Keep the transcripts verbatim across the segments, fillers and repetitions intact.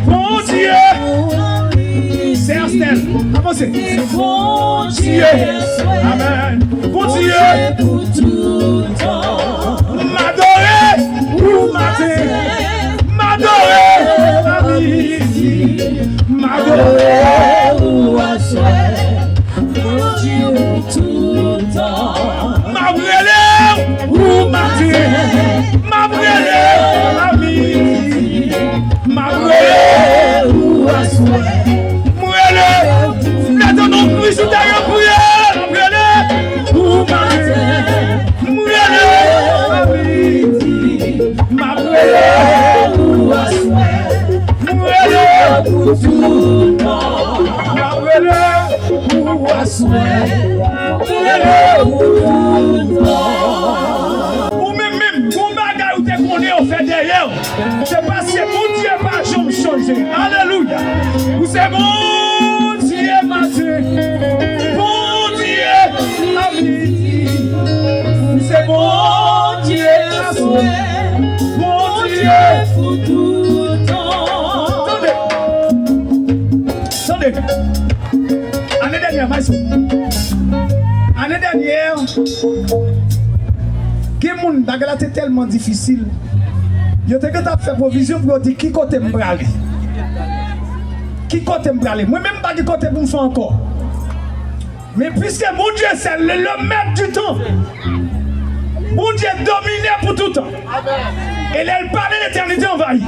Bondye. Sè Astèl, avanse. Bondye. Amèn. Bondye. M adore ou maten. M adore ou midi. M adore ou aswè. Bondye pou toutan. M ap rele ou maten. M ap rele ou midi. M ap rele ou aswè. M rele ou. M lè tann yon kri sou tè yo kriye. M ap rele ou maten. M rele ou midi. M ap rele ou aswè. M rele ou pou toutan. M ap rele ou aswè. M rele ou pou toutan. Ou menm menm, gon bagay ou te konnen yo fè dèyè w. Se paske Bondye pa janm chanje. Alelouya. Ou se Bondye maten. Bondye a midi. Ou se Bondye aswè. Bondye pou toutan. Tande. Tande. Ane dènyè, Maestro. Ane dènyè, gen moun, bagay la te tèlman difisil. Yo te gentan ap fè pwovizyon pou yo di ki kote m prale. Ki kote m prale? Mwen menm m pa gen kote pou m fè ankò. Men piske Bondye se le, le maître du temps, Bondye domine pou toutan. E lè l pale, letènite anvayi.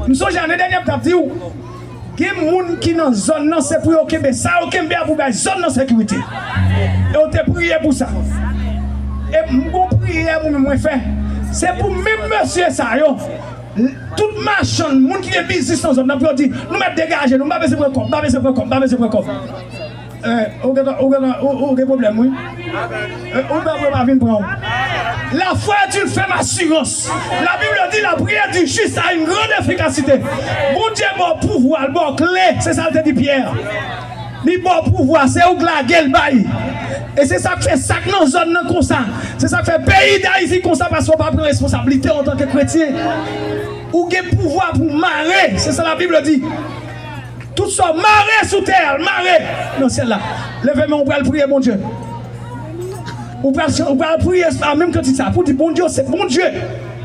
M sonje ane dènyè m t ap di w, gen moun ki nan zòn nan, se pou yo kenbe sa yo kenbe a pou bay zòn nan sekirite. E yo te priye pou sa. E m gon priyè mwen menm mwen fè. Se pou menm mesye sa yo, tout machann, moun ki gen biznis nan zòn nan, pou yo di, nou mèt degaje nou, m pa bezwen pran kòb, m pa bezwen pran kòb, m pa bezwen pran kòb. Eh, ou gen, ou gen, ou, ou gen pwoblèm, wi. Eh, ou pa, ou pa vin pran w. La foi est une ferme assurance. La Bible dit la prière du juste a une grande efficacité. Bondye ba w pouvwa, l ba w kle, se sa l te di Pyè. Li ba w pouvwa, se ou k lage l bay. E se sa k fè sa k nan zòn nan konsa. Se sa k fè peyi Dayiti konsa, paske w pa pran responsablite w antanke kretyen. Ou gen pouvwa pou w mare, se sa la Bib di. Tout sa w mare sou tè a, l mare nan syèl la. Leve men w, ou pral priye Bondye. Ou pral, ou pral priye a menm kantik sa pou di, Bondye, ou se Bondye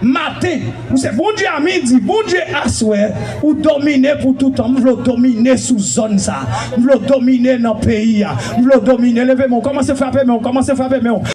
maten, ou se Bondye a midi, Bondye aswè, ou domine pou toutan. M vle w domine sou zòn sa. M vle w domine nan peyi a. M vle w domine. Leve men w, kòmanse frape men w, kòmanse frape men w.